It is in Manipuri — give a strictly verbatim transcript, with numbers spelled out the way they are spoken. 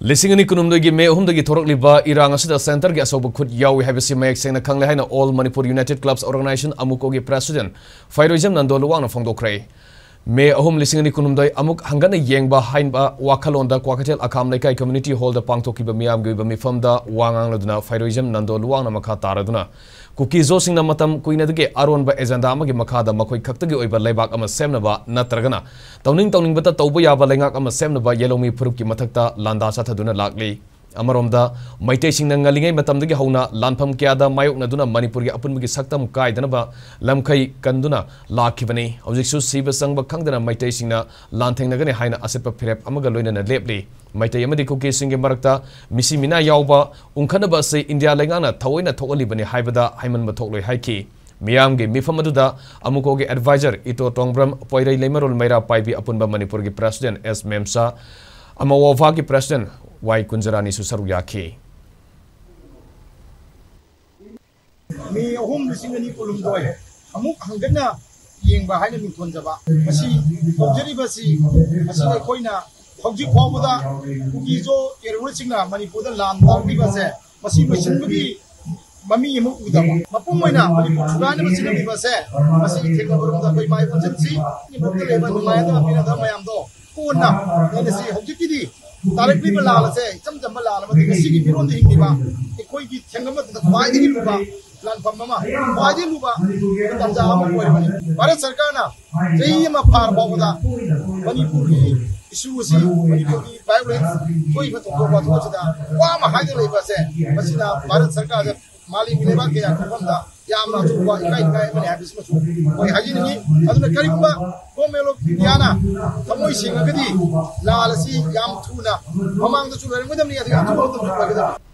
ꯂꯤꯁꯤꯡ ꯑꯅꯤ ꯀꯨꯟꯍꯨꯝꯗꯣꯏꯒꯤ ꯃꯦ ꯑꯍꯨꯝꯗꯒꯤ ꯊꯣꯔꯛꯂꯤꯕ ꯏꯔꯥꯡ ꯑꯁꯤꯗ ꯁꯦꯟꯇꯔꯒꯤ ꯑꯆꯧꯕ ꯈꯨꯠ ꯌꯥꯎꯏ ꯍꯥꯏꯕꯁꯤ ꯃꯌꯦꯛ ꯁꯦꯡꯅ ꯈꯪꯂꯦ ꯍꯥꯏꯅ All Manipur United Clubs Organization, ꯑꯃꯨꯀꯣꯒꯤ ꯄ꯭ꯔꯦꯁꯤꯗꯦꯟꯠ ꯐꯥꯏꯔꯣꯏꯖꯝ ꯅꯟꯗꯣ ꯂꯨꯋꯥꯡꯅ ꯐꯣꯡꯗꯣꯛꯈ꯭ꯔꯦ꯫ ꯃꯦ ꯑꯍꯨꯝ, ꯂꯤꯁꯤꯡ ꯑꯅꯤ ꯀꯨꯟꯍꯨꯝꯗꯣꯏ ꯑꯃꯨꯛ ꯍꯪꯒꯠꯅ ꯌꯦꯡꯕ ꯍꯥꯏꯕ ꯋꯥꯈꯜꯂꯣꯟꯗ ꯀ꯭ꯋꯥꯀꯩꯊꯦꯜ ꯑꯈꯥꯝ ꯂꯩꯀꯥꯏ community hall ꯗ ꯄꯥꯡꯊꯣꯛꯈꯤꯕ ꯃꯤꯌꯥꯝꯒꯤ ꯑꯣꯏꯕ ꯃꯤꯐꯝꯗ ꯋꯥ ꯉꯥꯡꯂꯗꯨꯅ ꯐꯥꯏꯔꯣꯏꯖꯝ ꯅꯟꯗꯣ ꯂꯨꯋꯥꯡꯅ ꯃꯈꯥ ꯇꯥꯔꯗꯨꯅ ꯀꯨꯀꯤꯖꯣꯁꯤꯡꯅ ꯃꯇꯝ ꯀꯨꯏꯅꯗꯒꯤ ꯑꯔꯣꯟꯕ agenda ꯑꯃꯒꯤ ꯃꯈꯥꯗ ꯃꯈꯣꯏ ꯈꯛꯇꯒꯤ ꯑꯣꯏꯕ ꯂꯩꯕꯥꯛ ꯑꯃ ꯁꯦꯝꯅꯕ ꯅꯠꯇ꯭ꯔꯒꯅ ꯇꯧꯅꯤꯡ ꯇꯧꯅꯤꯡꯕꯇ ꯇꯧꯕ ꯌꯥꯕ ꯂꯩꯉꯥꯛ ꯑꯃ ꯁꯦꯝꯅꯕ ꯌꯦꯂꯧꯃꯤ ꯐꯨꯔꯨꯞꯀꯤ ꯃꯊꯛꯇ ꯂꯥꯟꯗꯥ ꯆꯠꯊꯗꯨꯅ ꯂꯥꯛꯂꯤ꯫ ꯑꯃꯔꯣꯝꯗ, ꯃꯩꯇꯩꯁꯤꯡꯅ ꯉꯜꯂꯤꯉꯩ ꯃꯇꯝꯗꯒꯤ ꯍꯧꯅ ꯂꯥꯟꯐꯝ ꯀꯌꯥꯗ ꯃꯥꯌꯣꯛꯅꯗꯨꯅ ꯃꯅꯤꯄꯨꯔꯒꯤ ꯑꯄꯨꯟꯕꯒꯤ ꯁꯛꯇꯝ ꯀꯥꯏꯗꯅꯕ ꯂꯝꯈꯩ ꯀꯟꯗꯨꯅ ꯂꯥꯛꯈꯤꯕꯅꯤ꯫ ꯍꯧꯖꯤꯛꯁꯨ ꯁꯤꯕ ꯆꯪꯕ ꯈꯪꯗꯅ ꯃꯩꯇꯩꯁꯤꯡꯅ ꯂꯥꯟꯊꯦꯡꯅꯒꯅꯤ ꯍꯥꯏꯅ ꯑꯆꯦꯠꯄ ꯐꯤꯔꯦꯞ ꯑꯃꯒ ꯂꯣꯏꯅꯅ ꯂꯦꯞꯂꯤ꯫ ꯃꯩꯇꯩ ꯑꯃꯗꯤ ꯀꯨꯀꯤꯁꯤꯡꯒꯤ ꯃꯔꯛꯇ ꯃꯤꯁꯤ ꯃꯤꯅꯥ ꯌꯥꯎꯕ ꯎꯪꯈꯠꯅꯕ ꯑꯁꯤ ꯏꯟꯗꯤꯌꯥ ꯂꯩꯉꯥꯛꯅ ꯊꯑꯣꯏꯅ ꯊꯣꯛꯍꯜꯂꯤꯕꯅꯤ ꯍꯥꯏꯕꯗ ꯍꯥꯏꯃꯟꯕ ꯊꯣꯛꯂꯣꯏ ꯍꯥꯏꯈꯤ꯫ ꯃꯤꯌꯥꯝꯒꯤ ꯃꯤꯐꯝ ꯑꯗꯨꯗ ꯑꯃꯨꯀꯣꯒꯤ advisor ꯏꯇꯣ ꯇꯣꯡꯕ꯭ꯔꯝ, ꯄꯣꯏꯔꯩ ꯂꯩꯃꯔꯣꯜ ꯃꯩꯔꯥ ꯄꯥꯏꯕꯤ ꯑꯄꯨꯟꯕ ꯃꯅꯤꯄꯨꯔꯒꯤ ꯄ꯭ꯔꯦꯁꯤꯗꯦꯟꯠ ꯑꯦꯁ ꯃꯦꯝꯁꯥ, ꯑꯃꯋꯣꯐꯥꯒꯤ ꯄ꯭ꯔꯦꯁꯤꯗꯦꯟꯠ ꯋꯥꯏ ꯀꯨꯟꯖꯔꯥꯅꯤꯁꯨ ꯁꯔꯨꯛ ꯌꯥꯈꯤ꯫ ꯃꯦ ꯑꯍꯨꯝ, ꯂꯤꯁꯤꯡ ꯑꯅꯤ ꯀꯨꯟꯍꯨꯝꯗꯣꯏ ꯑꯃꯨꯛ ꯍꯪꯒꯠꯅ ꯌꯦꯡꯕ ꯍꯥꯏꯅ ꯃꯤꯡꯊꯣꯟꯖꯕ ꯃꯁꯤ ꯇꯧꯖꯔꯤꯕꯁꯤ, ꯃꯁꯤ ꯑꯩꯈꯣꯏꯅ ꯍꯧꯖꯤꯛ ꯐꯥꯎꯕꯗ ꯀꯨꯀꯤꯖꯣ terrorist ꯁꯤꯡꯅ ꯃꯅꯤꯄꯨꯔꯗ ꯂꯥꯟ ꯇꯧꯔꯤꯕꯁꯦ, ꯃꯁꯤ ꯂꯣꯏꯁꯤꯟꯕꯒꯤ ꯃꯃꯤ ꯑꯃ ꯎꯗꯕ, ꯃꯄꯨꯡ ꯑꯣꯏꯅ ꯃꯅꯤꯄꯨꯔ ꯊꯨꯒꯥꯏꯅꯕ ꯁꯤꯖꯤꯟꯅꯔꯤꯕꯁꯦ, ꯃꯁꯤ ꯊꯦꯡꯅꯕꯔꯣꯝꯗ ꯑꯩꯈꯣꯏ ꯃꯥꯏ ꯑꯣꯟꯁꯤꯟꯁꯤ꯫ ꯃꯅꯤꯄꯨꯔꯗ ꯂꯩꯕ ꯅꯨꯡꯉꯥꯏꯅꯗꯕ ꯄꯤꯅꯗꯕ ꯃꯌꯥꯝꯗꯣ ꯀꯣꯟꯅ ꯂꯩꯔꯁꯤ꯫ ꯍꯧꯖꯤꯛꯀꯤꯗꯤ ꯇꯥꯔꯛꯂꯤꯕ ꯂꯥꯜ ꯑꯁꯦ ꯏꯆꯝ ꯆꯝꯕ ꯂꯥꯜ ꯑꯃꯗꯤ ꯉꯁꯤꯒꯤ ꯃꯤꯔꯣꯟꯗ ꯍꯤꯡꯂꯤꯕ ꯑꯩꯈꯣꯏꯒꯤ ꯊꯦꯡꯅꯕꯗ ꯈ꯭ꯋꯥꯏꯗꯒꯤ ꯂꯨꯕ ꯂꯥꯟꯐꯝ ꯑꯃ, ꯈ꯭ꯋꯥꯏꯗꯒꯤ ꯂꯨꯕ ꯇꯥꯟꯖꯥ ꯑꯃ ꯑꯣꯏꯔꯕꯅꯤ꯫ ꯚꯥꯔꯠ ꯁꯔꯀꯥꯔꯅ ꯆꯍꯤ ꯑꯃ ꯐꯥꯔ ꯐꯥꯎꯕꯗ ꯃꯅꯤꯄꯨꯔꯒꯤ issue ꯑꯁꯤ, ꯃꯅꯤꯄꯨꯔꯒꯤ violence ꯊꯣꯛꯏꯕ ꯊꯧꯗꯣꯛ ꯋꯥꯊꯣꯛ ꯑꯁꯤꯗ ꯋꯥ ꯑꯃ ꯍꯥꯏꯗꯅ ꯂꯩꯕ ꯑꯁꯦ, ꯃꯁꯤꯅ ꯚꯥꯔꯠ ꯁꯔꯀꯥꯔꯗ ꯃꯥꯂꯦꯝꯒꯤ ꯂꯩꯕꯥꯛ ꯀꯌꯥꯒꯤ ꯃꯐꯝꯗ ꯌꯥꯝꯅ ꯑꯆꯧꯕ ꯏꯀꯥꯏ ꯅꯤꯡꯉꯥꯏ ꯑꯃꯅꯤ ꯍꯥꯏꯕꯁꯤꯃꯁꯨ ꯑꯩꯈꯣꯏ ꯍꯥꯏꯖꯅꯤꯡꯉꯤ꯫ ꯑꯗꯨꯅ ꯀꯔꯤꯒꯨꯝꯕ Government of India ꯅ ꯊꯃꯣꯏ ꯁꯦꯡꯉꯒꯗꯤ ꯂꯥꯜ ꯑꯁꯤ ꯌꯥꯝ ꯊꯨꯅ, ꯃꯃꯥꯡꯗꯁꯨ ꯂꯩꯔꯝꯒꯗꯕꯅꯤ, ꯑꯗꯨ ꯌꯥꯝ ꯊꯨꯕ ꯃꯇꯝꯗ ꯑꯣꯏꯒꯗꯕꯅꯤ꯫